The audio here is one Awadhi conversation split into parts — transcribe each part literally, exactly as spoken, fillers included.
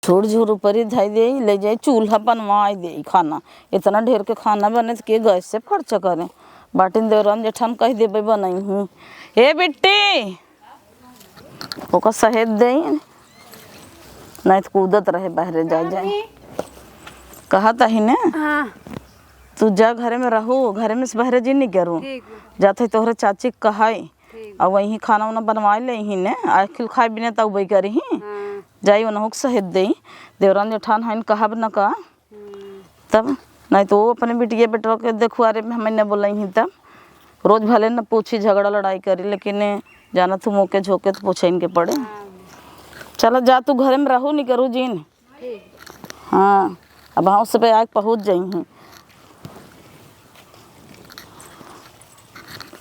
झूर झूर ऊपरी धई देई, ले जाई चूल्हा बनवाई देई खाना। इतना ढेर के खाना बने त के गैस से खर्चा करे? बाटिन देवरान जेठान कह देबे बनई ही। ए बिट्टी, ओका सहेद देई, नहीं त कूदत रहे बहरे जा जाए। कहा तही ने, हाँ। तू जा घरे में रहू, घरे में से बहरे जी नहीं करू। ठीक बा। जात है तोहरे चाची के कहाई। ठीक। अउ वहीं खाना उना बनवाइ लेइहीं ने, आखिल खाइ बिना तउ उबइ करिहीं। हाँ। जाई उनहु के सहेद देई। देवरान जेठान हइन कहब न का। हम्म। तब नहीं तो वो अपने बिटिया बेटवा के देखुआरे में हमें न बोलइहीं तब। रोज भले न पूछी झगड़ा लड़ाई करी, लेकिन जाना तू मोके झोंके तो पूछे इनके पड़े। हाँ। चला जा तू घरे में रहू नहीं करू जीन। ठीक। हाँ, अब हाउस पे आके पहुँच जाइहीं।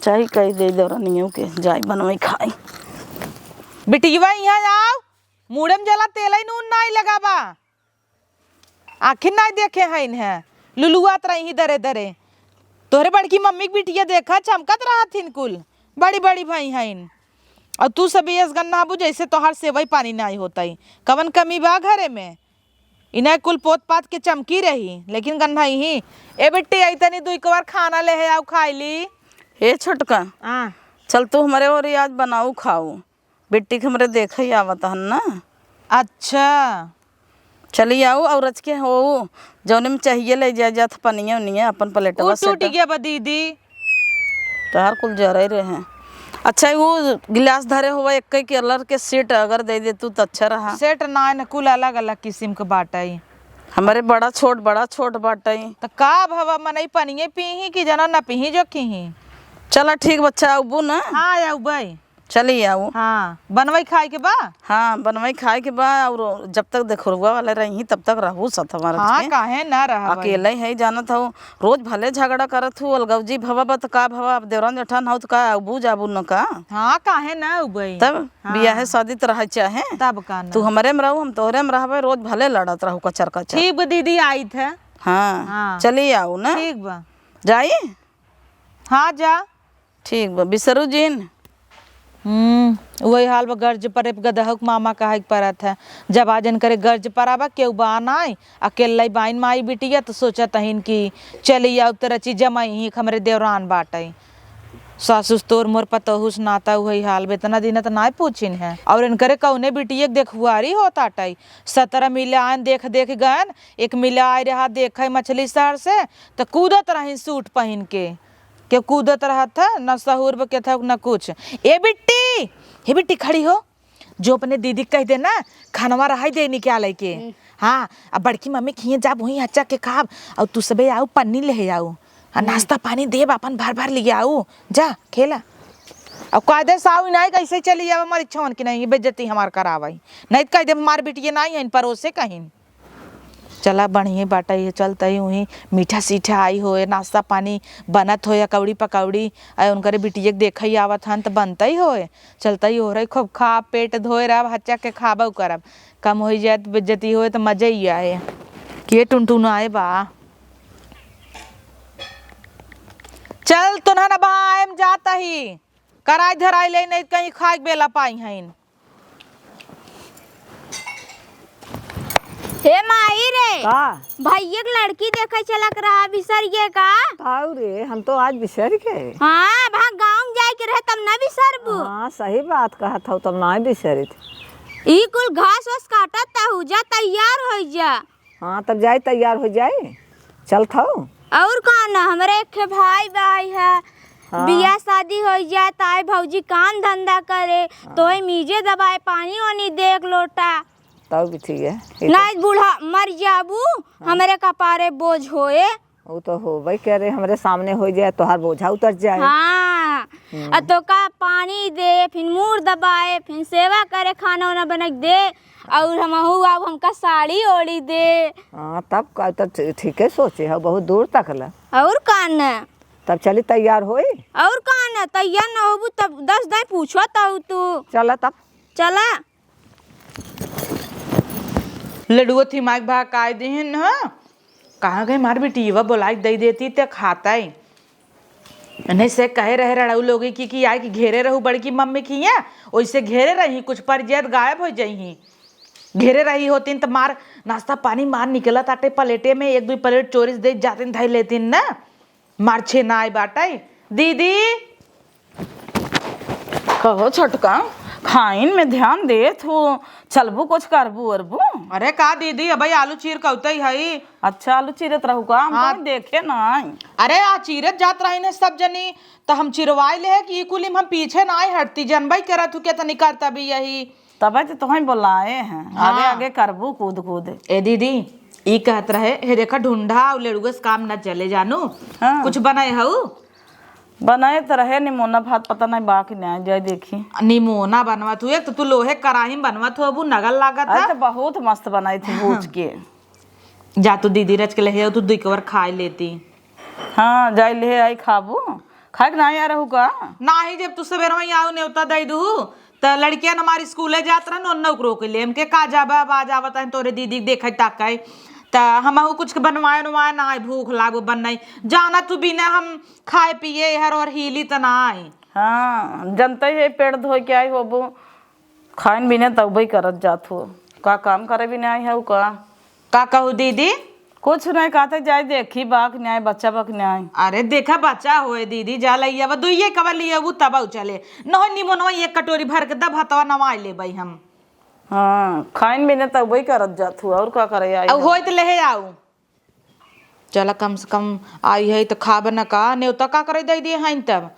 चाही कही दे देवरानियों के, जाई बनवाई खाई। बिटिया, यहाँ आओ, मूड़े में जला तेलई नून नाई लगा बा। आखिर नाई देखे हैं इन्हें, लुलुआत रही दरे दरे। तोहरे बड़की मम्मी के बिटिया देखा, चमकत रहत हिन कुल, बड़ी बड़ी भई हइन। अउर तू सब यस गन्ना बुझ, जैसे तोहार सेवई पानी नाई होतई। कवन कमी बा घरे में? इन्हें कुल पोत पात के चमकी रही, लेकिन गन्ना ही। ए बिट्टी, आई तनी दुई कवार खाना ले है, आउ खाई ली। ए छोटका, हाँ। चल तू हमरे ओरी आज बनाऊ खाऊ। बिट्टी के हमरे देखे ही आवत हन ना। अच्छा। चली आऊ, अउर रच के हो, जौने में चाहिए ले जाए जात पनिया उनिया अपन प्लेटवा ऊ टूट सेट। गया बा दीदी। तोहार कुल जरे रहे। अच्छा, वो गिलास धरे हुआ एक ही कलर के सेट अगर दे दे तू तो अच्छा रहा। सेट ना न, कुल अलग अलग किस्म के बाटई। हमारे बड़ा छोट, बड़ा छोट बाटई। त का भवा मनई पनिये पीही कि जना न पीही जो खीही? चला ठीक बच्चा, अउबू ना? हाँ, अउबई। चली आऊ। हाँ, बनवाई खाए के बा? हाँ, बनवाई खाए के बा। अउर जब तक देखुरवा वाले रही तब तक रहू सत हमार हाँ, के। काहे ना रहबै? अकेले है जानत हऊ, रोज भले झगड़ा करत हऊ, अलगौजी भवा बा त का भवा, अब देवरान जेठान हऊ त का, अउबू जाबू न का? हाँ, काहे ना अउबै? तब हाँ। बियाहे शादी त रहे चाहे। तब का ना? तू हमरे में रहू, हम तोहरे में रहबै, रोज भले लड़त रहू कचर कचर। ठीक बा दीदी, आइत है। हाँ, हाँ। चली आऊ ना। ठीक बा। जाई? हाँ, जा। ठीक बा, बिसरू जिन। हम्म, वही हाल बा, गर्ज परे पे गदहक मामा कहे के परत है। जब आज इनकरे गर्ज परा बा, केहू बा नाई, अकेल्लई बाइन माई बिटिया, त सोचत हइन कि चली आउ त रची जमाई ही, हमरे देवरान बाटई। सासुस तोर मोर पतोहुस नाता उहई हाल बा, इतना दिन त नाई पूछिन है। अउर इनकरे कउने बिटिया के देखुआरी होत आटई। सतरह मिले आइन देख देख गएन, एक मिले आइ रहा देखई मछली शहर से, त कूदत रहिन सूट पहिन के। के कूदत रहत है, न सहूर बा के था, न कुछ। ए बिट्टी, हे बिट्टी, खड़ी हो, जो अपने दीदी के कहि दे ना, खानवा रहइ दे निकालइ के। हम्म। हाँ, अब बड़की मम्मी खिए जाब, वहीं हच्चा के खाब, अउर तू सबे आउ, पन्नी लेहे आउ, आ हम्म। नाश्ता पानी देब, अपन भर भर लियाउ, जा, खेला। अब कहि दे साउ नाई कइसे चली आब, हमार इच्छा मन की नहीं, बेइज्जती हमार करावइ। नहीं त कहि देब, हमार बिटिये नाई हइन, परोसे कहिन। चला, बढ़िया बाटइ, चलतइ उहीं मीठा सीठा आई होए, नाश्ता पानी बनत होए, अकौड़ी पकौड़ी, आ उनकरे बिटिया के देखइ आवत हन त बनतइ होए। चलतइ ओहरइ खूब खा, पेट धोए रहब, हच्चा के खाबउ करब। कम होइ जाए त बेइज्जती होए त मजे ही आए। के टुनटुनाए बा। चल, तोन्हन अब आएम जात ही। कराई धराई ले, नहीं कहीं खाए के बेला पाई हइन। हे माई रे, का? भैया के लड़की देखे चलक रहा, बिसर गए का? ताऊ रे, हम तो आज बिसर गए। हाँ, वहाँ गाँव में जाए के रहे, तब ना बिसरबू। हाँ, सही बात कहत हऊ, तब ना बिसरित। ई कुल घास वास काटत हऊ, जा तैयार होइ जा। हाँ, तब जाए, तैयार होइ जाए, चलत हऊ। अउर का ना, हमरे एक ठे भाई भाई है, हाँ। बियाह शादी होइ जाए, ताई भौजी काम धंधा करे, हाँ। तोहे मीजे दबाए, पानी वानी दे एक लोटा। तब भी ठीक है। ये तो नाई बूढ़ा मर जाबू, हाँ। हमरे कपारे बोझ होए। वो तो होबे करे, हमरे सामने होइ जाए, तोहार बोझा उतर जाए। हाँ, हम्म। आ तोका पानी दे, फिर मूड़ दबाए, फिर सेवा करे, खाना वाना बना के दे, अउर हमहू आउ हमका साड़ी ओढ़ी दे। हाँ, तब का, तब ठी-, ठीके सोचे हऊ, बहुत दूर तक ला। अउर का न? तब चली तैयार होई। अउर का न, तैयार न होबू तब दस दाई पूछत हऊ तू। चला तब। चला। लडुआ थिमाक भा काय देहन ह? कहाँ गए मार बिटिया, बोलाइ दइ देती त खातइ। नहीं से कहे रहे रड़ऊ लोगी कि, कि आए कि घेरे रहू बड़की मम्मी खिया, ओइसे घेरे रही, कुछ पर जाए त गायब होइ जइहीं। घेरे रही होतिन त मार नाश्ता पानी मार निकलत आटे प्लेटे में, एक दुइ प्लेट चोरी से दे जातिन धइ लेतिन ना। मार छे ना आई बाटइ। दीदी, कहो छोटका, खाइन में ध्यान देत हो, चलबू कुछ करबू अरबू? अरे का दीदी, अबे आलू चीर कौतई हई। अच्छा, आलू चीरत रहू का? हम हाँ। तो देखे नाई। अरे आ चीरत जात रही ने सब जनी, त हम चिरवाई ले है कि ई कुली में हम पीछे नाई हटती, जनबई करत हूँ केतनी करता भी यही। तबे तो तोहई बोलाए हैं, हाँ। आगे आगे करबू कूद कूद। ए दीदी, ई कहत रहे, हे देखा ढूंढा अउ लेड़ुआ से काम न चले जानू। हाँ। कुछ बनाए हऊ? बनाए त रहे निमोना भात, पता नहीं बा कि नहीं, जाए देखी। निमोना बनवत हूँ, एक तो तू लोहे कराही में बनवत हो, अबू नगल लागत अरे है। तो बहुत मस्त बनाई थी भूज के। जा तू दीदी रच के ले, तू दुई कवर खाए लेती। हाँ, जाए ले आई खाबू। खाए के ना आ रहू का? नाही, जब तू सवेरे में आऊ नेवता दे दू, त लड़कियां हमारी स्कूले जात रहन, ओन्ने ओकरो के ले, हमके का जाबे, अब आ जावत है तोरे दीदी के देखे ताके। त हमहू कुछ के बनवाए उनवाए ना आई, भूख लागो बन नहीं। जाना तू बिना हम खाए पिए हर और हीली त ना आई। हाँ, जनते है पेट धोए के आई होबू, खाइन बिना तौबे करत जात हो। का काम करे बिना आई है का? का कहू दीदी? कुछ नहीं, कहते जाए देखी बा कि नहीं, बच्चा बा कि नहीं। अरे देखा बच्चा होए दीदी, जा लइया बा, दुइये कवर लिए उ तब चले। न हो निमोनवा एक कटोरी भर के द भतवा नवाई लेबई हम। हाँ, खाइन बिना तब वही करत जात हुआ, और का करे आई अब हम। होई त लेहे आऊ। चला कम से कम आई है त खाब न का, नेवता का करे दे दिए हैं तब।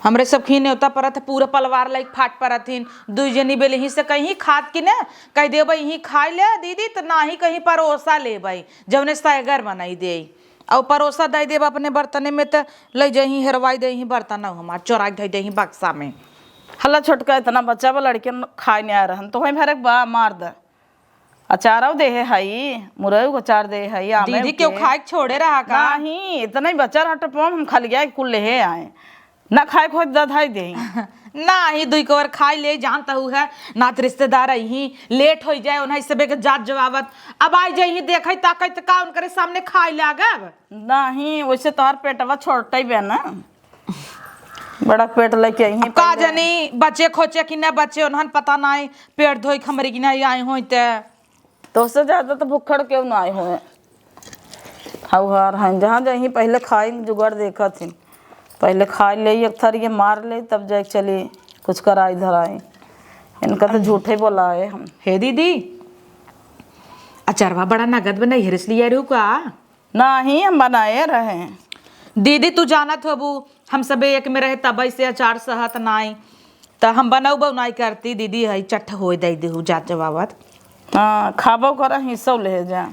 हमरे सब खीन नेवता परत है, पूरा पलवार लाइक फाट परत हिन। दुई जनी बेले ही से कहीं खात कि न, कह देबई यहीं खाई ले दीदी, त नाही कहीं परोसा लेबई, जौने सैगर बनाई देई। अउ परोसा दे देब अपने बर्तने में, त लइ जहीं हेरवाई देहीं बर्तन, अउ हमार चोराई धई देहीं बक्सा में। हल्ला छोटका इतना बच्चा बा, लड़कियन खाए नहीं आ रहन, तो वहीं भरे बा मार द। अचारव देहे हई, मुरई के अचार देहे हई, आमे दीदी, के केहू खाए के छोड़े रहा का? नाही, इतना ही बचल हटे पोम, हम खलिया के कुल लेहे आए। ना खाए के होत दधाई देही। नाही, दुई कवर खाई ले, जानत हू है, नात रिश्तेदार अइहीं, लेट होई जाए, उन्हें सबे के जात जवाबत। अब आई जाइहीं, देखई ताकई त का उनकरे सामने खाए लागब? नाही, वैसे तोहर पेटवा छोटे बे ना। बड़ा पेट लेके आई हैं अब का पहले। जानी बचे खोचे कि ना बचे, उन्हन पता नाई पेट धोई खमरी कि नाई आई होई ते। तोसे ज्यादा तो भुक्खड़ केहू ना आई होए। हऊ हार हैं, जहाँ जाइहीं पहले खाई जुगाड़ देखत हिन। पहले खाई ले एक थरिये मार ले, तब जाए चली कुछ कराई धराई। इनका तो झूठे बोलाए हम। हे दीदी, अचारवा बड़ा नगद बनाई है, इसलिए रू का? नाही, हम बनाए रहे। दीदी, तू जानत होबू, हम सबे एक में रहे, तब ऐसे अचार सहत नाई, त हम बनौबो नाई करती। दीदी, हई चट्ठ होए दे देहू जात जवाबत। हाँ, खाबो कर, हिस्सो ले जा।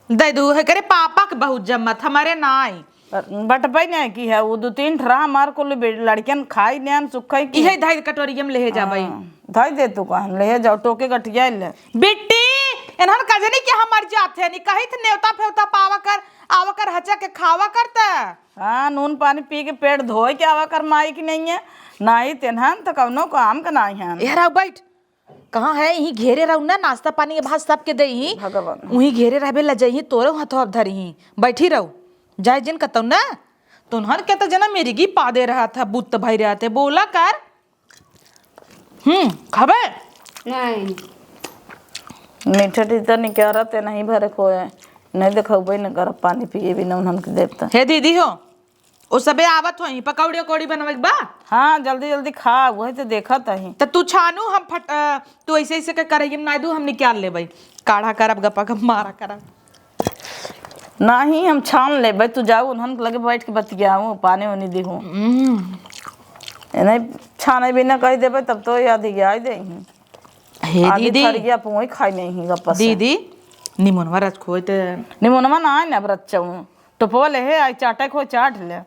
दे दू, है करे पापा के बहुत जम्मत, हमारे नाई। बटपई नहीं की है, वो दो तीन ठरा हमार कुल बे-, लड़कियन खाई नैन सुखई की। इहे धाई कटोरिया में ले जाबई। हाँ, धाई दे तू कहन, ले जाओ, टोके गठिया ले। बिट्टी, इन्हन का जनी कि हम मर जात है, नहीं कही थे नेवता फेवता पावा कर, आवा कर हचा के खावा करता। हाँ, नून पानी पी के पेट धोए के आवा कर माई की नहीं है, नाई तेन्हन तो कौनो काम का नाई है। यार, आओ बैठ। कहाँ है? यहीं घेरे रहू ना, नाश्ता पानी के भात सबके दे ही। भगवान। वहीं घेरे रहबे, ल जाइही, तोरे हथवा धरी ही। बैठी रहू। जाए जिन कतौ ना। तुन्हर के तो जना मिर्गी पादे रहा था, बुत्त भई रहा थे। बोला कर। हम्म, खाबे? नहीं। मीठा टीता निकारा ते नहीं भरे खोए। नहीं देखौबे न करब, पानी पिए भी न उन्हन के देब त। हे दीदी हो, ओ सबे आवत होई, पकौड़ी उकौड़ी बनवे के बा? हाँ, जल्दी जल्दी खा, वही तो देखत हई। त तू छानू, हम फट-, अ, तू ऐसे ऐसे के करैया में नाई दू, हम निकाल लेबै। काढ़ा करब, गपा गप मारा करब। नाही, हम छान लेबै, तू जाऊ, उन्हन के लगे बैठ के बतियाऊ, पानी उनी दीहू। हम्म। ए, नहीं, छाने भी ना कह देबै, तब तो याद ही आई देही। हे आधी दीदी। थरिया पुई खाई नहीं गपस से। दीदी, निमोनवा रच खोए ते। निमोनवा ना आए ना, अब रचाऊ। टोपवा ले हे, आई चाटे को चाट ले।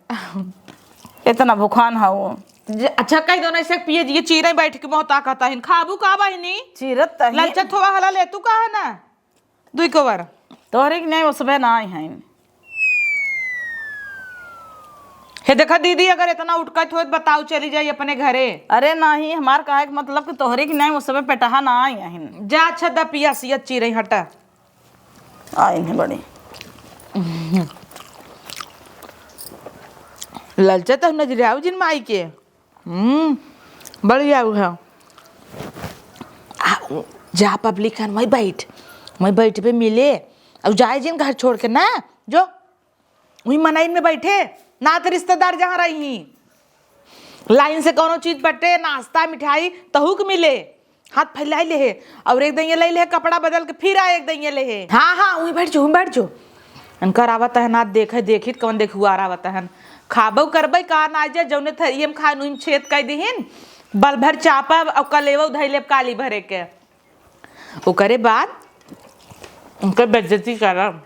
इतना भुखान है वो। जे, अच्छा कह दो ना, इसे पिए जी, चीरे बैठ के मोहता कहता हिन। खाबू का बहिनी? चीरत तही। ललचत होवा हला ले तू कहा ना? दुई कवर। तोहरे के नहीं, उसबे ना आई हैं। हे देखा दीदी, अगर इतना उठकत होत बताओ, चली जाई अपने घरे। अरे नहीं, हमार कहे के मतलब कि तोहरे के नहीं, उसबे पेटहा ना आई हैं। जा अच्छा द पिया सियत चीरे हटा। आई नहीं बड़ी। ललचत हऊ नजरियाऊ जिन माई के। हम्म, बढ़िया है। आ, जा पब्लिक हन, वहीं बैठ, वहीं बैठबे मिले। अब जाए जिन घर छोड़ के ना, जो वहीं मनई में बैठे, नात रिश्तेदार जहाँ रही, लाइन से कौनो चीज बटे, नाश्ता मिठाई तहूक मिले। हाथ फैलाई लेहे, और एक दइया लइ लेहे, कपड़ा बदल के फिर आए एक दइया लेहे। हाँ, हाँ, वहीं बैठ जो, वहीं बैठ जो। इनकर आवत है ना, देखे, देखित कौन देखुआर आवत हन। खाबो करबै का ना जे, जौने थरिये में खाए, उही में छेद कइ दिहिन। बल भर चापब, और कलेवो धइ लेब काली भरे के। ओकरे बाद उनकर बेइज्जती करब।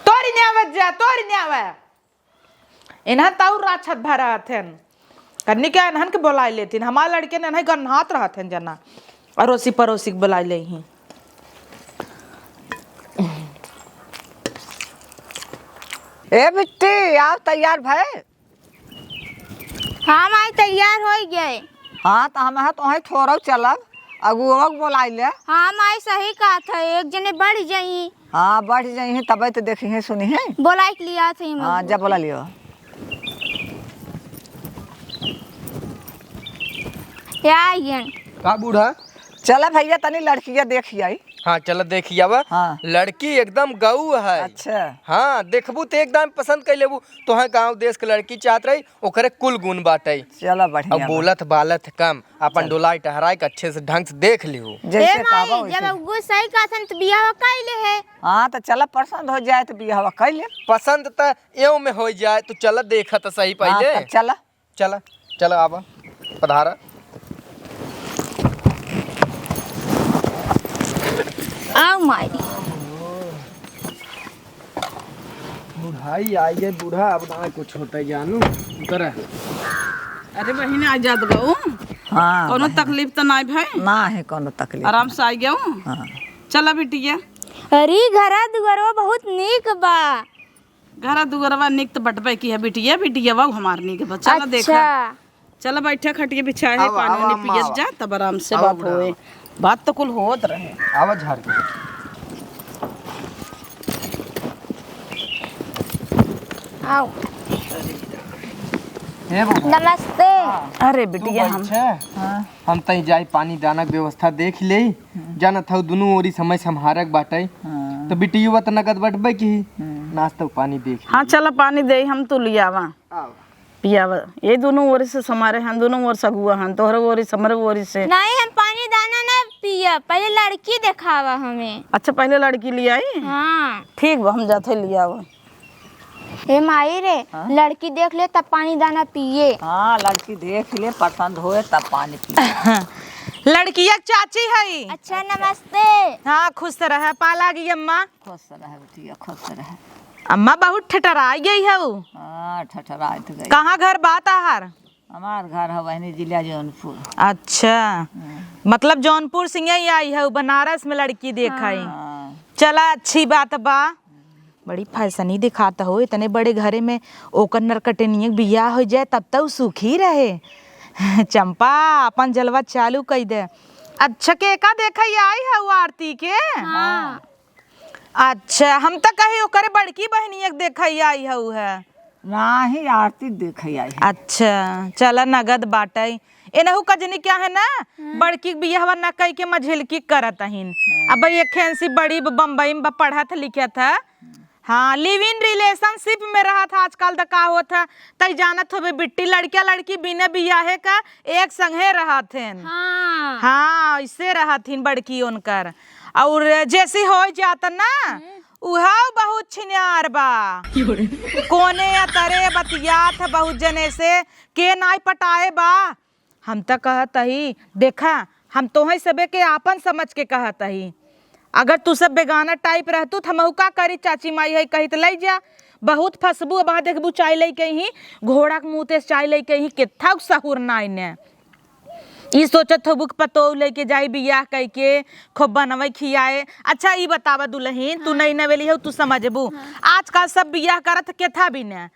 तोरी ने आवत जा, तोरी ने आवे। इन्हन ताऊ राक्षस भर रहत हन। कन्नी के इन्हन के बोलाइ लेथिन। हमार लड़के ने इन्हन गन्हात रहत हन जना। अरोसी परोसी के बोलाइ लेही। ए बिट्टी, आव तैयार भए। हाँ माई, तैयार होइ गए। हाँ, त हम है तोहे छोड़ो चलब, अगुआ के बोलाइ ले। हाँ माई, सही कहत है, एक जने बढ़ जाई। हाँ, बढ़ जाई, तबे तो देखी है, सुनी है। बोलाइ के लिया थे हम हाँ, लोग। जा बोला लियो। या आइयन। का बूढ़ा? चला भइया, तनी लड़किया देखि आई। हाँ, चला देखि आवा। हाँ। लड़की एकदम गऊ है। अच्छा। हाँ, देखबू त एकदम पसंद कइ लेबू। तोहे गाँव देश के लड़की चाहत रही, ओकरे कुल गुण बाटइ। चला, बढ़िया अब बा। बोलत बालत कम, अपन चल। डोलाइ टहराइ के अच्छे से ढंग से देख लिहू। जैसे ए माई, कहबा वैसे। जब अगुआ सही कहत हन त बियाह कइ ले है। हाँ, त चला, पसंद होइ जाए त बियाह कइ ले। पसंद त एव में होइ जाए, त चला देखा त सही हाँ, पहिले। तब चला। चला, चला, आवा, पधारा। आओ माई। बुढ़ाई आइ गए बूढ़ा, अब ना कुछ होता है जानू। उतर। अरे बहिन, आ जात गऊ। हाँ, कौनो बहिन। तकलीफ त नाई भाई? ना है कौनो तकलीफ। आराम से आइ गऊ। हाँ। चला बिटिया। अरे, घरा दुआरो बहुत नीक बा। घरा दुआरवा नीक त बटबे की है बिटिया, बिटिया बाबू हमार नीक बा। चला देखा। अच्छा। चला बैठा, खटिया बिछाए है, आवा, पानी आवा, वानी अम्मा, पियत आवा। जा, तब आराम से आवा बात बूढ़ा, होए। आवा। बात तो कुल होत रहे। आवा झार के। आओ। हे बबुआ। नमस्ते। अरे तू बिटिया, हम बैठे। हाँ। हम तई जाई पानी दाना के व्यवस्था देख लेई। हम्म। जानत हऊ दुनू ओरी समय सम्हारक बाटई। हाँ। त बिटिया त नगद बटबे की। हम्म। नाश्ता पानी देख हाँ, लेई। चला पानी देई हम, तू लियावा। आओ। पियावा। ये दुनू ओरी से समारे हन, दुनू ओर से अगुआ हन, तोहरे ओरी से, हमरे ओरी से। नहीं, हम पानी दाना ना पिया, पहिले लड़की देखावा हमें। अच्छा, पहिले लड़की लियाई? हाँ। ठीक बा, हम जाते लियावा। ए माई रे, हाँ? लड़की देख ले तब पानी दाना पिए। हाँ, लड़की देख ले, पसंद होए तब पानी पिए। लड़किया के चाची हई। अच्छा, नमस्ते। हाँ, खुश रह, पाला गई अम्मा। खुश रह बिटिया, खुश रह। अम्मा बहुत ठठराई गई हऊ। हाँ, ठठराई तो गई। कहाँ घर बा तहार? हमार घर है बहनी जिला जौनपुर। अच्छा, हम्म। मतलब जौनपुर से यहीं आई हऊ, बनारस में लड़की देखाई। हाँ। चला, अच्छी बात बा। बड़ी फैशनी दिखात हो, इतने बड़े घरे में ओकर नरकटनिया के बियाह होइ जाए तब त उ सुखी रहे। चंपा, अपन जलवा चालू कई दे। अच्छा, केका देखा आई हऊ आरती के? हाँ। अच्छा, हम त कही ओकरे बड़की बहिनिया के देखा आई हऊ है। नाही, आरती देखा आई है। अच्छा, चला नगद बाटई। एनहु कजनी क्या है ना, हम्म। बड़की के बियाहवा न कई के मझिलकी करत अहिन। हम्म। अब एक खेंसी बड़ी ब-, बम्बई में ब-, पढ़त लिखत है। हाँ, लिव इन रिलेशनशिप में रहत है आजकल। त का होत है, तई जानत होबे बिट्टी, लड़किया लड़की बिना बियाहे का एक संगे रहत हैं। हाँ। हाँ, ऐसे रहत हिन बड़की उनकर। और जैसी हो जात ना, हम्म। उहाव बहुत छिनार बा। कोने या तरे बतियात है बहुत जने से, के नाई पटाए बा। हम त कहत ही, देखा, हम तोहई सबे के आपन समझ के कहत ही। अगर तू सब बेगाना टाइप रहतू, त हमहू का करी, चाची माई है कही त लई जा। बहुत फसबू, अब देखबू, चाय लई के ही, घोड़ा के मुँह से चाय लई के ही, केथा सहूर नाई ने। ई सोचत होबू कि पतोह लइके जाई बियाह कइके, खूब बनवै खियाए। अच्छा, ई बतावा दुलहिन, तू हाँ। नई नवेली हो, तू समझबू। हाँ। आजकल सब बियाह करत केथा बिना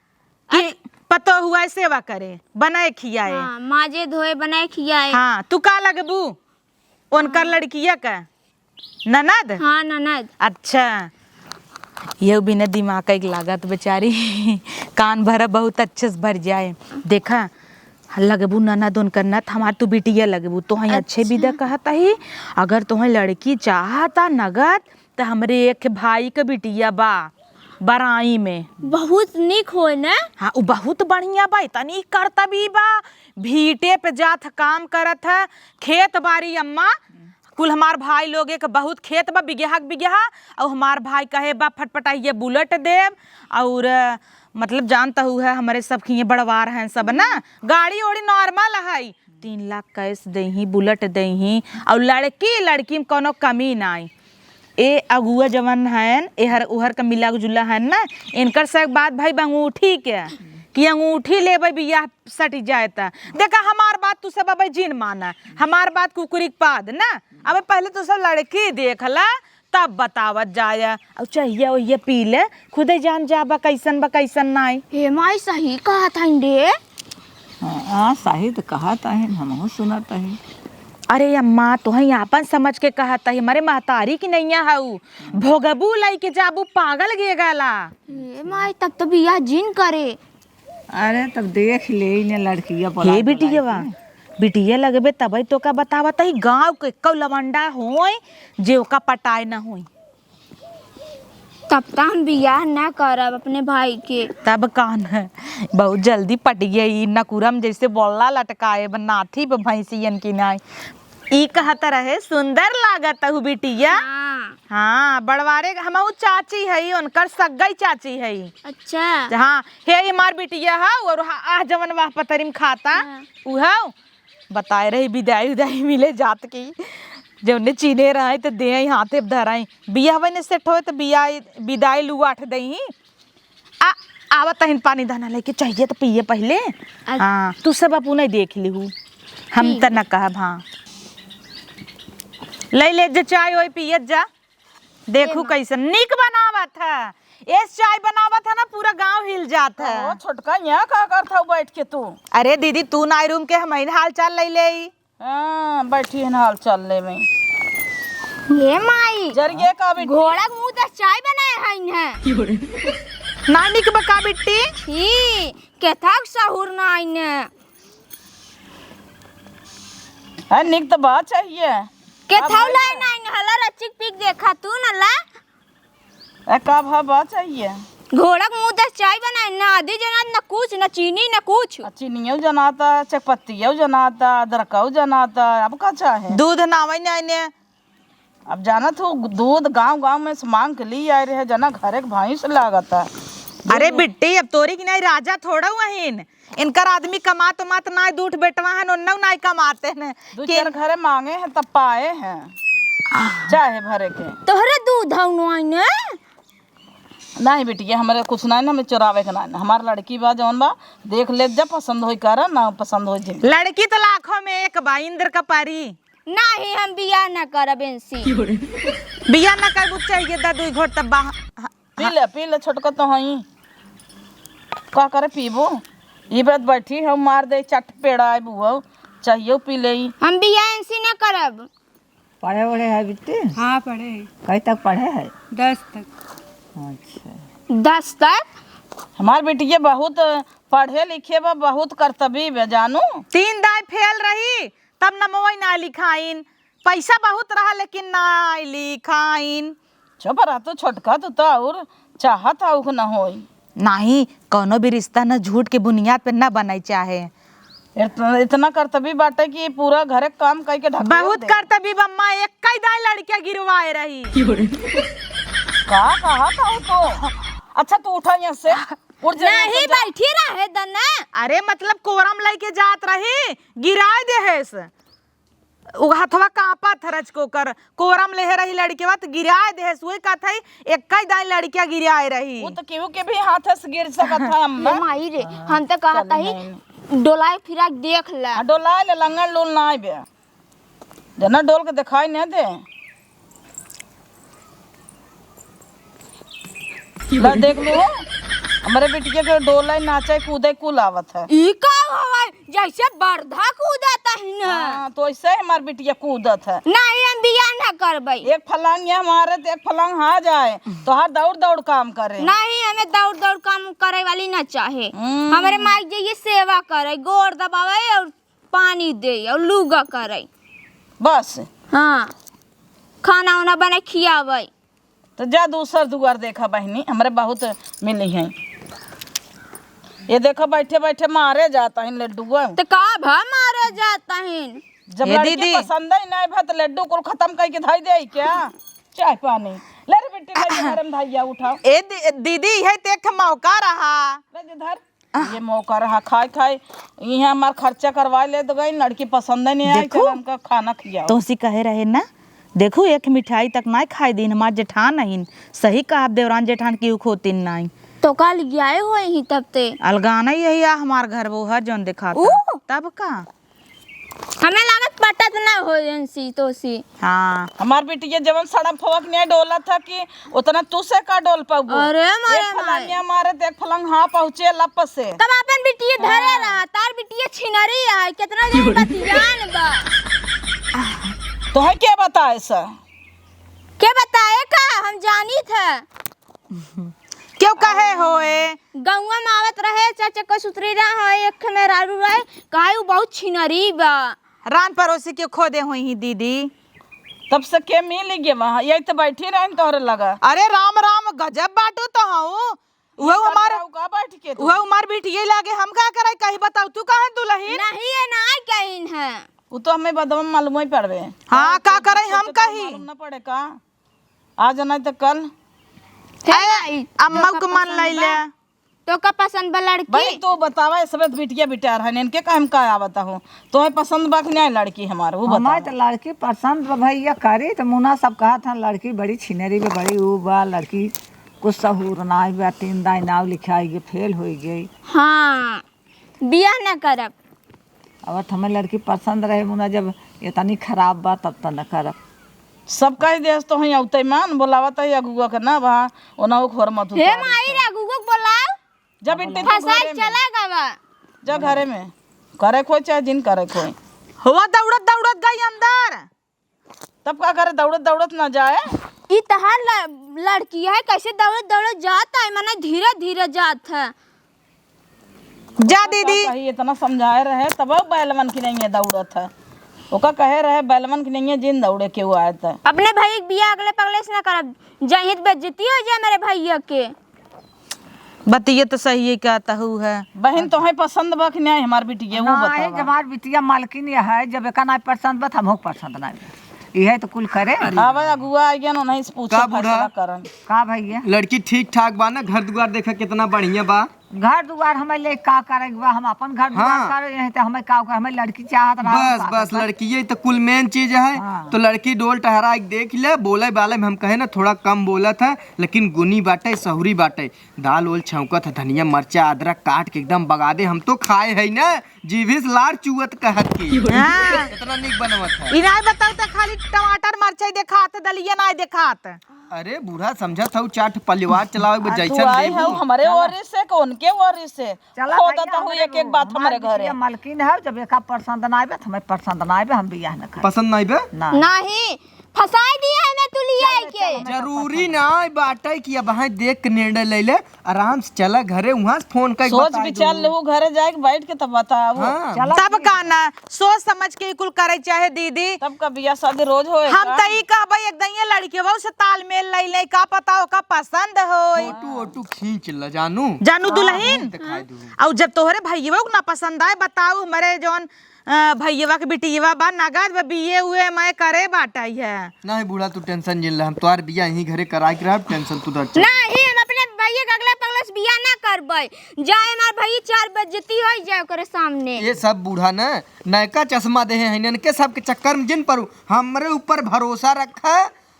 कि पतोह हुआ सेवा करे, बनाए खियाए। हाँ, माजे धोए, बनाए खियाए। हाँ, तू का लगबू? उनकर हाँ। लड़किया का? ननद? हाँ, ननद। अच्छा, ये बिना दिमाग का एक लागत बेचारी। कान भरा बहुत अच्छे से भर जाए। देखा, लगबू ननद उनकर न, त हमार तू बिटिया लगबू। तोहई अच्छे अच्छा। बिदा कहत ही, अगर तोहई लड़की चाहता नगद, त हमरे एक भाई क बिटिया बा बराई में। बहुत निक होय न? हाँ, उ बहुत बढ़िया बा, इतनी करतबी बा, भीटे पे जात ह, काम करत ह, खेत बारी अम्मा, कुल हमार भाई लोगे के बहुत खेत बा, बिगहा के बिगहा, अउर हमार भाई कहे बा फटफटाइए बुलेट देब, अउर मतलब जानत हउ है हमरे सब खिए बड़वार हैं सब ना, गाड़ी ओड़ी normal है, तीन लाख cash देही, बुलेट देही, अउर लड़की, लड़की में कउनो कमी नाई। ए अगुआ जवन हन, एहर ओहर क मिला जुला हन ना, इनकर सब बात भाई बा अंगूठी के, कि अंगूठी लेबै बियाह सटि जाए त। देखा हमार बात तू सब अबै जिन माना, हमार बात कुकुरी के पाद ना। अबे पहले तू सब लड़की देख ला, तब बतावत जाए। अउर चाहिए ओहिए पी ले, खुदे जान जाबा कइसन बा कइसन नाई। हे माई, सही कहत हइन रे। हाँ, सही त कहत हइन, हमहू सुनत हई। अरे अम्मा, तोहई आपन समझ के कहत हई, हमरे महतारी की नइया हऊ, भोगबू लइके जाबू पागल गेगला। हे माई, तब तो बियाह जिन करे। अरे तब देख ले ने लड़किया बोला हे बोला बिटिया, के। बिटिया लगबे तबई तोका बतावत हई, गाँव के कौ लवंडा होई जे ओका पटाए न होई। तब त हम बियाह ना करब अपने भाई के। तब कान है, बहुत जल्दी पट गई, नकुरम जैसे बोला लटकाए, ब-, नाथी पे भैंसियन की नाई। ई कहत रहे, "सुंदर लागत हऊ बिटिया।" हाँ। हाँ, बड़वारे हमहू चाची हई, उनकर सग्गई चाची हई। अच्छा। हाँ, हे हमार बिटिया हऊ, और हा-, आह जवन वाह पतरी में खाता, हाँ। उ हऊ। बताए रही बिदाई उदाई मिले जात की, जौने चीन्हे रहे त देई हाथे धराई, बियाह ने सेट होए त बियाह बिदाई लुआठ देई। आ, आवत हइन पानी दाना लेके, चाहिए त पिए पहिले। अच्छा। हाँ, तू सब अपने देख लिहू, हम ठीक। त न कहब। हाँ, ले ले जे चाय ओय पियत जा। देखू एमा। कइसन नीक बनावत ह। एस चाय बनावत ह ना, पूरा गाँव हिल जात ह। ओ, छोटका, यहाँ का करत हऊ बैठ के तू? अरे दीदी, तू नाई रूम के, हमइन हाल चाल लइ लेई। हाँ, बैठी हन हाल चाल लेबे। ये माई, जरिए का बिट्टी? घोड़ा के मुँह दस चाय बनाए हइन है। ना नीक बा का बिट्टी? छी, केथक सहूर नाइन। है, नीक त बा चाहिए। केथौ अब लाइन आइन हला, रचिक पिक देखा तू न ला। ए, का भा बा चाहिए? घोड़ा के मुँह दस चाय बनाए, ना आदी जनात, ना कुछ, ना चीनी, ना कुछ। आ, चीनियो जनाता, चकपत्तियो जनाता, अदरकौ जनाता, अब का चाहे? दूध नावै नाइने। अब जानत हो, दूध गाँव गाँव में से मांग के ली आए रहे, जना घरे के भैंस लागता। अरे दूध बिट्टी, अब तोरी की नाई राजा थोड़ा हुआ हिन। इनकर आदमी कमात उमात नाई, दूठ बेटवा हन, ओन्नौ नाई कमाते हैं। दू कि चार घरे मांगे हैं, तब पाए हैं। आह। चाहे भरे के। तोहरे दूध हौ नाई ने? नहीं बिटिया, हमरे कुछ नाई ना, हमें चोरावे के नाई ना। हमार लड़की बा, जौन बा, देख लेत जा, पसंद होई करा, ना पसंद होई जे। लड़की तो लाखों में एक बा, इंद्र का परी। नहीं, हम बियाह ना करब इनसे। बियाह ना करबू, चाहिए दा दुई घोट तब बा-, पी ले, पी ले, छोटका तो हई। का करे पीबू? ई बात बैठी हम मार दे, चट पेड़ाए बुआऊ, चाहिए पी ले। हम बियाह इनसे ना करब। पढ़े वढ़े है बिट्टी? हाँ, पढ़े है। कई तक पढ़े है? दस तक। अच्छा। दस तक? हमार बिटिया बहुत पढ़े लिखे बा, बहुत करतबी बा, जानू। तीन दाई फेल रही, तब नमवई ना लिखाइन। पैसा बहुत रहा, लेकिन ना लिखाइन। चुप रह तू, छोटका तू तो और चाहत हऊ कि न होई। नाही, कौनो भी रिश्ता न झूठ के बुनियाद पे न बनाई चाहे। इत-, इतना करतबी बाटे कि पूरा घरे काम कई के ढकेल बहुत दे। करतबी बम्मा, एक कई दाई लड़कियां गिरवाए रही। का कहत हऊ तो? अच्छा तू उठा यहाँ से, उठ जा यहाँ से, नहीं, जा। बैठी रहे दने। अरे मतलब कोरम लेके जात रही, गिराए देहेस। उ हथवा कांपत ह रचको कर, कोरम लेहे रही लड़केवा त गिराए देहेस। उहे कहत हई, एक्कै दाई लड़किया गिराए रही। उ त केहू के भी हाथ से गिर सकत है अम्मा। ए माई रे, हम त कहत चल हई, नहीं। डोलाए फिरा के देख ले। हाँ, डोलाए ले, लंगड़ लूल ना आइबे। जना डोल के देखाई न दे। ला देख लू, हमरे बिटिया के डोलाए, नाचे, कूदे कुल आवत है। ई का हवाई? जैसे बरधा कूदत ही ना। हाँ, तो ऐसे ही हमार बिटिया कूदत है। नहीं, हम बियाह ना करबै। एक फलांग ये मारे तो एक फलांग हाँ जाए, तोहार दौड़ दौड़ काम करे। नहीं, हमें दौड़ दौड़ काम करे वाली ना चाहे। हम्म। हमरे माई जी ये सेवा करे, गोड़ दबावे और पानी दे और लुगा करे। बस। हाँ, खाना वाना बना खियावे। तो जा दूसर दुआर देखा बहिनी, हमरे बहुत मिली हैं। ये देखो बैठे बैठे मारे जाता है लड्डुआ। तो का भा मारे जाता है? जब ए लड़की दीदी। पसंद ही नहीं भा तो लड्डू कुल खत्म करके धई दे क्या? चाय पानी। ले रे बेटी, ले के गरम धैया उठाओ। ए दी-, दीदी, यही तो एक ठो मौका रहा। ले जे धर। ये मौका रहा खाए खाए, इहाँ हमार खर्चा करवा ले तो गई, लड़की पसंद नहीं आई, देखो, चल हमका खाना खियाओ। तोहसी कहे रहे ना, देखो एक मिठाई तक नाई खाए दीन, हमार जेठान अहिन, सही कहा देवरान जेठान की खोतिन नाई। तो का लियाए होई ही तब ते? अलगाना यही आ हमार घर वो है जौन देखाता। ऊ? तब का? हमें लागत पटत ना हो इनसी तोसी। हाँ। हमार बिटिया जवन सड़म फवक नहीं डोलत है कि उतना तू से का डोल पाबू? अरे मारे एक फलानिया मारे तो एक फलंग हाँ पहुँचे लप से। तब अपन बिटिया धरे रहा, तार बिटिया छिनरी है, कितना जन बतियान बा। तो है के बताए सा? के बताए का? हम जानी था। क्यों कहे होए? गौवा में आवत रहे, चार चक्का सुतरी रहा है, एक ठे मेहरारू रहे, कहे उ बहुत छिनरी बा। रान परोसी के खोदे होई ही दीदी। तब से के मिल गए वहाँ, यही तो बैठी रहन तोहरे लगा। अरे राम राम, गजब बाटू तो हूँ। उहे करत हमार, रहू का बैठ के तू? उहे हमार बिटिये लागे, हम का करे कहीं बताऊ, तू कहाँ दुलहिन? नहीं, ये ना कहीं है। उ तो हमें बदवा में मालूम ही पड़बे। हाँ, का करे हम कहीं? मालूम ना पड़े का? आज नहीं तो कल। हे ए, माई, अम्मा तोका को मान पसंद लइले। बा? तोका पसंद बा लड़की? भाई, तू बतावा, ये सब बिटिया बिटार है, इनके का हम का आवत हो? तोहे पसंद बा कि नहीं लड़की हमार, वो हमार बतावा। तो लड़की पसंद बा भैया, करी तो मुना सब कहत हैं, लड़की बड़ी छिनरी बा, बड़ी ऊ बा, लड़की कुछ सहूर ना बा, तीन दाई नाव लिखाई गई, फेल हो गई। हाँ, बियाह ना करब। अब हमें लड़की पसंद रहे मुना, जब इतनी खराब बा तब तो न करब। सब कह देस तो हई अउते मान बोलावत है अगुआ के ना बा, ओना उ घर मत हे उतारे। माई रे, अगुआ के बोलाओ। जब इनते तू फसाई घरे में। चला गवा। जा घरे में। करे कोई चाहे जिन करे कोई। हुआ दौड़त दौड़त गई अंदर। तब का करे, दौड़त दौड़त ना जाए। ई तहार ल-, लड़की है, कैसे दौड़त दौड़त जात है, मने धीरे धीरे जात है। जा ओका दीदी। का कही, इतना समझाए रहे, तब बैलवन की नहीं है दौड़त है। ओका कहे रहे, बैलवन की नहीं है, जिन दौड़े के वो आए त। अपने भाई के बियाह अगले पगले से ना करब, जहित बेइज्जती हो जाए मेरे भैया के। बतिये तो सही है, कहता हूँ है। बहिन, तोहे पसंद बा कि नहीं हमार बिटिया, वो ना, बतावा। ये जब हमार बिटिया मालकिन ये है, जब एका नहीं पसंद बा, त हमहू पसंद नहीं बा। इहे तो कुल करे। अब अगुआ आ गया ना, नहीं से पूछो, का बूढ़ा? फैसला करन। का भैया? लड़की ठीक ठाक बा ना, घर दुआर देखा कितना बढ़िया बा। घर दुआर हमें ले का करे बा, हम अपन घर दुआर हाँ। करे, यहीं तो हमें का, हमें लड़की चाहत रहा, बस, का बस, करबा? लड़की ये तो कुल मेन चीज है। हाँ। तो लड़की डोल टहरा के देख ले, बोले बाले में हम कहे ना थोड़ा कम बोलत है, लेकिन गुनी बाटे, सहुरी बाटे। दाल ओल छौंकत है, धनिया, मरचा, अदरक काट के एकदम बगा दे। हम तो खाए है ना, जीभी से लार चुअत कहत की। हाँ। कितना नीक बनवत है। ई नाय बताऊ त खाली टमाटर मरचा ही देखात, दलिया नाय देखात। अरे बूढ़ा समझत हऊ चाट परिवार चलावे के आ, जैसन तू आए देबू। हऊ हमरे चला। ओरे से, कौन के ओरे से? चला खोदत भैया, हऊ हमरे एक एक बात हमार हमरे घरे। बिटिया मलकिन है, जब एका पसंद ना आवे, त हमें पसंद ना आवे, हम बियाह न करें। पसंद ना आवे? ना। नहीं, फंसाई दिए हमें तू लिया चल, के। चल, हमें जरूरी पसंद ना बाटे कि अब हाँ देख के निर्णय ले ले, आराम से चला घरे, वहाँ से फोन करके सोच बताई विचार दू। लेहू, घरे जाके बैठ के तब बताबू। हाँ। चला तब ठीक। का ना, सोच समझ के ही कुल करे चाहे दीदी। तब का बियाह शादी रोज होए हम का? त ई कहबे एक दइया लड़केवा से तालमेल लई ले, का पता ओका पसंद होई। फोटो वोटो खींच ल जानू। जानू हाँ, दुलहिन। मुंह दिखाई दू। अउ जब तोहरे भइयवा के ना पसंद आए, बताऊ हमरे जौन अ, भइयवा के बिटियवा बा, नगद बा, बीए उए मैं करे बाटइ है। नहीं बूढ़ा, तू tension जिन ले, हम तोहार बियाह यहीं घरे कराइ के रहब, tension तू ना ले। नहीं, हम अपने भइया के अगले पगले से बियाह ना करबइ। जाए हमार भइया चार बेइज्जती होइ जाए ओकरे सामने। ये सब बूढ़ा न नयका चश्मा देहे हैं, इनके सबके चक्कर में जिन पड़ू, हमरे ऊपर भरोसा रखा।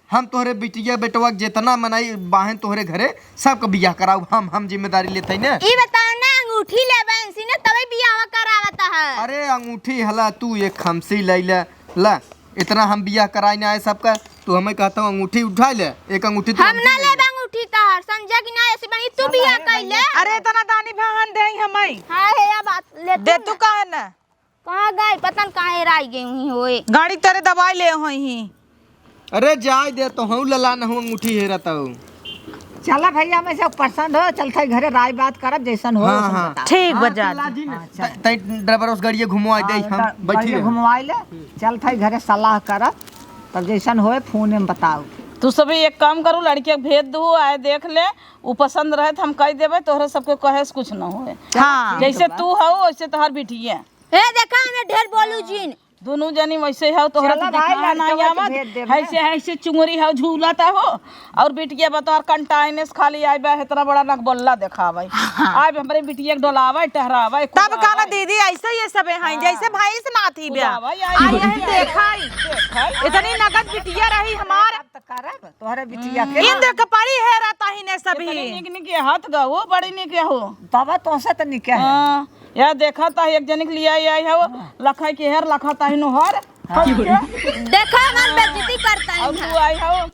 हम तोहरे बिटिया बेटवा के जेतना मनई बाहें तोहरे घरे, सबके बियाह कराऊ, हम, हम जिम्मेदारी लेतई ने। ई बताओ ना, अंगूठी लेबे इनसे ना, तबे बियाह करावत है। अरे अंगूठी हला, तू एक हमसे लई ले, ला, इतना हम बियाह कराई ना आए सबका, तू हमें कहता हूँ अंगूठी उठा ले, एक अंगूठी तू हम हमसे ना ले लेबे ले। अंगूठी तो समझा कि ना, ऐसे बनी तू बियाह कइले। अरे, इतना दानी भान दे हमई। हाँ, हे या बात ले दे तू। तू कहे ना? कहाँ गई? पता न कहाँ हेराई गई हुई होए। गाड़ी तरे दवाई ले होई ही। अरे, जाए दे तो हूँ, लला न हूँ, अंगूठी हेरत हूँ। चला भैया, में से पसंद हो, चलत है घरे, राय बात करब, जैसन हो, हाँ, वैसन हाँ। बता। ठीक हाँ, बा, जा चला जी। जी ने। हाँ, चल। तै, तै ड्राइवर उस गाड़िए घुमवाई दे, हाँ, हम गा-, बैठी गाड़िए हैं। घुमवाई ले, चलत है घरे, सलाह करब, तब जैसन होए, फोन में बताओ। तू सभी एक काम करू, लड़किया के भेज दू, आए देख ले, उ पसंद रहे तो हम कह देबे, तोहरे सबके कहे से कुछ न होए। हाँ। जैसे तू हो, वैसे तोहर बिटिया। ए, देखा, हमें ढेर बोलू जिन। दोनों जनी वैसे हो, तोहरा चला तो भाई, देखा लड़कवा नहीं के आवत। भेज देबे। ऐसे, ऐसे चुंगरी हो, झूलता हो, और बिटिया बता, और कंटाइने से खाली आए बा, इतना बड़ा नकबल्ला देखावे। हाँ। आए बा हमरे बिटिया के डोलावे, टहरावे, तब कुदावे। कहना दीदी, ऐसे ये सबे हैं, हाँ। जैसे भैंस ना थी बा। कुदावे, आई आई बा। यही देखाई। देखाई। इतनी नगद बिटिया रही हमार। तब तो करब, तोहरे बिटिया के। इंद्र के परी है रहता ही ने सभी। इतनी निक निक ये हाथ गो, बड़ी निक ये हो। तब तोसे तो निक है। हाँ। या देखा ता एक जनिक लिया आई, आई हो, हाँ। लखाई के हर, लखा ताही नु हर। हाँ। देखा, हम बेइज्जती करता है और ना। तू आई हो,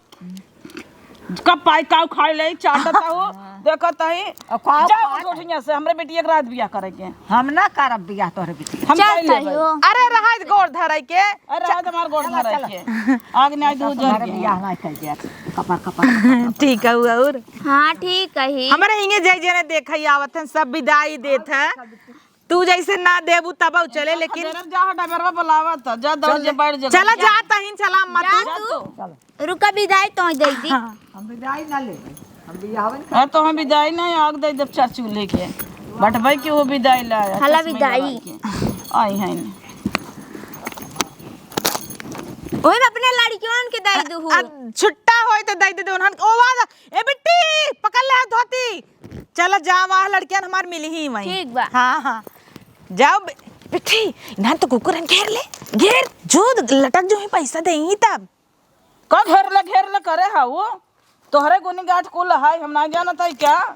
कब पाई काऊ खाई ले, चाटत हो, हाँ। देखत ही। और काऊ जाओ खात उठ, उठ यहाँ से, हमरे बेटिया के रात बियाह करे के। हम ना करब बियाह तोहरे बेटिया। हम चल कइले तहियो। भाई। अरे रहा गोड़ धराई के। अरे रहा हमार गोड़ चला, धराई चला। के। आग नहीं आई तो उजर हमारे के। बियाह ना कर दिया। कपर, कपर, कपर, कपर। ठीक है, हुआ और? हाँ, ठीक है ही। हमरे हिंगे जय जने देखा ही आवत हैं, सब बिदाई देत हैं। तू जैसे ना देबू तब उ चले, लेकिन जा, ड्राइवरवा बुलावत ह, जा, दौड़ चल के जा। बैठ जा। चला जा, तहिन चला, अम्मा, जा तू। तू। चल। रुका, बिदाई तो दे दी। हाँ। हम बिदाई ना लेबे, हम बियाहवन हाँ, तो हम बिदाई ना, आग दे देब चार चूल्हे के। बटबै के वो बिदाई ला आया, हला चश्मे बिदाई। लगा के। आई हैं। ओए, अपने लड़कियों के दे दू। अब छुट्टा होई तो दे दे, उन्हन, ओ, वाह, ए बिट्टी, पकड़ ले धोती। चला जा, वहाँ लड़कियन हमार मिली ही वहीं। ठीक बा। हाँ, हाँ। जाओ बे-, बिट्टी, इन्हन तो कुकुरन घेर ले, घेर, जो लटक जो ही पैसा दे ही तब। का घेर ले, घेर ले करे हा वो? तोहरे गुनी गाठ कुल है, हम ना जानत है क्या?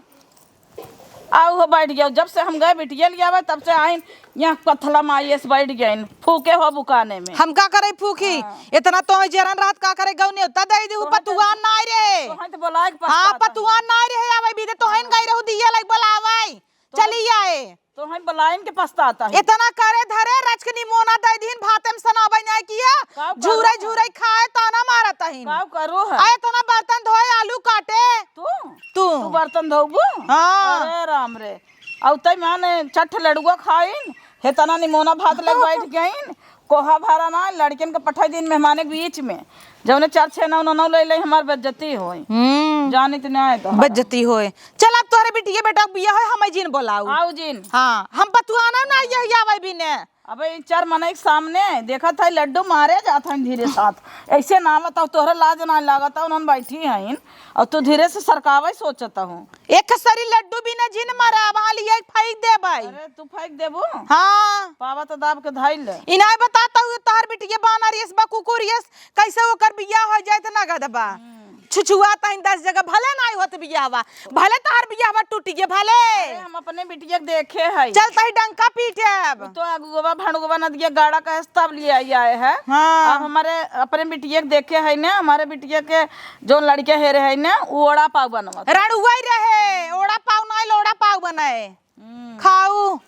आओ हो बैठ गया। जब से हम गए बिटिया लियावे, तब से आइन यहाँ पथला माई एस बैठ गइन, फूके हो बुकाने में। हम का करे फूकी? हाँ। इतना तो है जरन रात का करे गऊ नेवता दे दी, तोहन तो, पतुआन ना आए रे। तोहन तो बोलाए के हाँ, पछताता हूँ। पतुआन ना आए रे, आवे भी दे, तोहन गई रहू दिया लाइक बोलावे। तोहन, चली आए। तोहन बोलाइन के पछताता है। इतना करे धरे रच के निमोना दे दीन, भाते में सनाबे नहीं किया। का झूरे करो? झूरे खाए ताना मारत हईन। का करो है? आ इतना बर्तन धोए, आलू काटे। तू? तू। तू बर्तन धोबू? हाँ। अरे राम रे। अउ तै माने चट लड़ुआ खाइन, हेतना निमोना भात लेके बैठ गइन, कोहा भरा ना, लड़कियन के पठाई दिन मेहमाने के बीच में, जौने चार छह नौ नौ नौ ले ले, हमार बेइज्जती होई। हम्म। जानित ना है तो। बेइज्जती होए। चल, अब तोहरे बिटिया बेटा के बियाह होए, हमें जिन बोलाऊ। आऊ जिन। हाँ, हम पतुआना ना यही आवे बिने। अबे, ई चार मनई के सामने देखत है, लड्डू मारे जात है धीरे साथ। ऐसे ना बताओ, तोहरा लाज ना लागत है, उन्हन बैठी हईन, और तू धीरे से सरकावे सोचत हो। एक सरी लड्डू भी ना जिन मारा, वहाँ लिए फेंक देबै। अरे, तू फेंक देबू? हाँ। पावा तो दाब के धाई ले। इनाय बताता हूँ, तोहर बिटिया बानर यस बा, कुकुर यस, कैसे ओकर बियाह हो जाए तो नगद बा। हम्म। छुछुआ तहिन दस जगह भले नाई होत बियाहवा, भले तोहर बियाहवा टूट गए, भले। अरे, हम अपने बिटिया के देखे है। चल तही डंका पीटे अब। उ तो अगुआ भड़ुआ नदिया गाड़ा कहे से तब लिए आई आए है। हाँ। अब हमारे अपने बिटिया के देखे है ना, हमारे बिटिया के जो लड़के हेरे है ना, वो ओड़ा पाव बनवत। रड़ुआ ही रहे, ओड़ा पाव नाई, लोड़ा पाव बनाए। हम्म। खाऊ।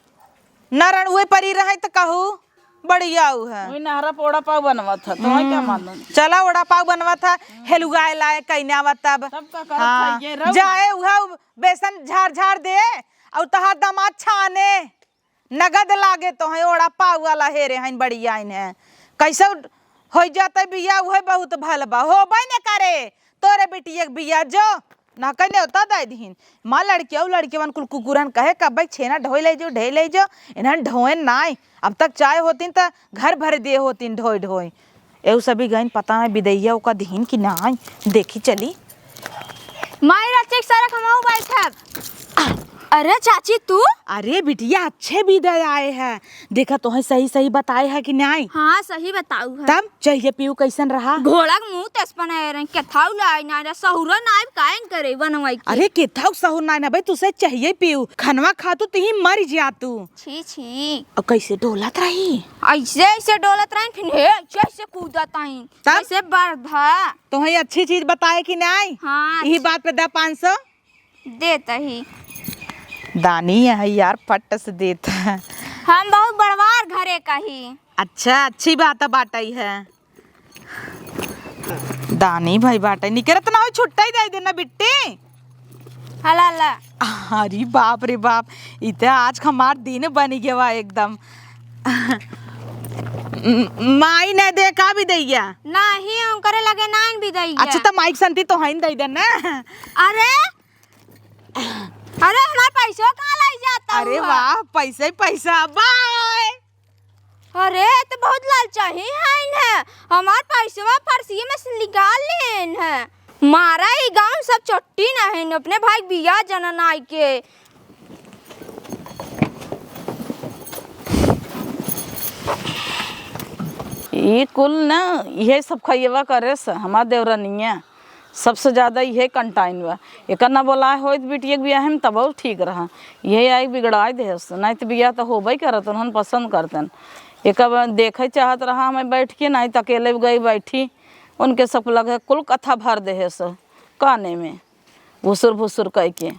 न रड़ुए परी रहे त कहू, बढ़िया उ है। वही नहरा पे ओड़ा पाव बनवत है, तो वही क्या हम्म। मालूम? चला ओड़ा पाव बनवत है, हेलुआए लाए कइने आवत तब। तब का करत हाँ। है ये रऊ? जाए उहे बेसन झार झार दे, और तहार दामाद छाने, नगद लागे तो है ओड़ा पाव वाला हेरे हैं बढ़िया इन्हें। कैसे होई जाते बिया, उहे बहुत भल बा, होबे न करे। तोरे बिटिया के बिया जो ना कने होता दाई दिहिन। माँ लड़किया, उ लड़कियवन कुल कुकुरन कहे, "कब्बे छेना ढोई ले जो, ढे ले जो, इन्हन ढोएन नाय। अब तक चाय होतीन त घर भर दिए होतीन ढोई ढोई।" एहू सभी गइन, पता है बिदैया ओका दिहिन कि नाय, देखी चली। माई रचिक सरक हमहू बैठब। अरे चाची तू? अरे बिटिया, अच्छे बिदाई आए हैं। देखा तोहे सही सही बताए है कि नाय? हाँ, सही बताऊ है। तब चाहिए पीऊ कैसन रहा? घोड़ा के मुंह तेस बनाए रहे, केथाऊ लाई ना रे, सहुरा नाइब कायन करे बनवाई के। अरे केथाऊ सहुर नाय ना भाई, तुसे चाहिए पीऊ। खनवा खातू तिही मर जा तू। छी, छी। और कैसे डोलत रही? ऐसे, ऐसे डोलत रही, फिर हे, ऐसे, ऐसे कूदत आई। तब? ऐसे बरधा। तोहे अच्छी चीज बताए कि नाय? हाँ, यही अच्छी। बात पे दा पाँच सौ। देत ही। दानी है यार, फट से देत है। हम बहुत बड़वार घरे का ही। अच्छा, अच्छी बात है, बाटई है। दानी भाई बाटई, निकरत ना हो, छुट्टा ही दे देना बिट्टी। हला ला। अरे बाप रे बाप, इ त आज हमार दिन बनी गवा एकदम। म-, माई ने दे का भी दैया? नाही, उनकरे लगे नाइन भी दैया। अच्छा, त माई के संती तो हइन दे देना। अरे, अरे, हमार पैसवा कहाँ लाई जाता अरे हुआ? वाह, पैसा ही पैसा, बाय। अरे, त बहुत लालचाही हइन है, हमार पैसवा फरसिए में से निकाल लेन है। मारा, ई गाँव सब चट्टी नहीं, अपने भाई के बियाह जना नाई के। ई कुल न, इहे सब खइयवा करे स, हमार देवरनिया। सबसे ज्यादा इहे कंटाइन बा। एकर ना बोलाए होइत बिटिया के बियाह में, तबहु ठीक रहा। इहे आई बिगड़ाए देहस, नाहीं त बियाह त होबे करत, उन्हन पसंद करतन। एकर बा-, देखे चाहत रहा हमें बैठ के, नाहीं त अकेले गई बैठी, उनके सब लगे कुल कथा भर देहस काने में। भुसुर भुसुर कइ के।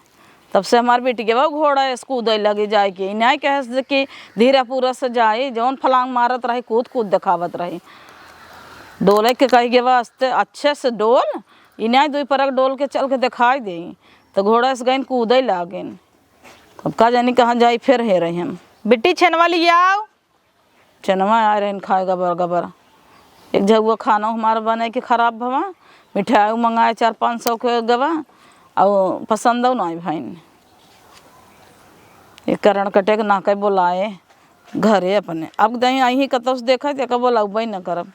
तब से हमार बिटिया घोड़ा से कूदे लगी जाए के। इन्हें कहे से कि धीरे पूरा से जाए, जौन फलांग मारत रही, कूद कूद देखावत रही। डोले के कहे के वास्ते अच्छे से डोल, इन्हें दुई परक डोल के चल के देखाई दे। तो घोड़ा से गइन कूदे लागेन। अब का जानी कहाँ जाई, फिर हेरे हम। बिट्टी छेनवा लियाओ। चनवा आए रहन खाए गबर गबर। एक झउआ खाना हमार बने के खराब भवा, मिठाई मंगाए चार पाँच सौ के गवा, अउ पसंदौ नाई भइन। एक करण कटे के नाके बोलाए घरे अपने। अब दही आई ही कतौ से देखा, तेका बोलाउबे न करब।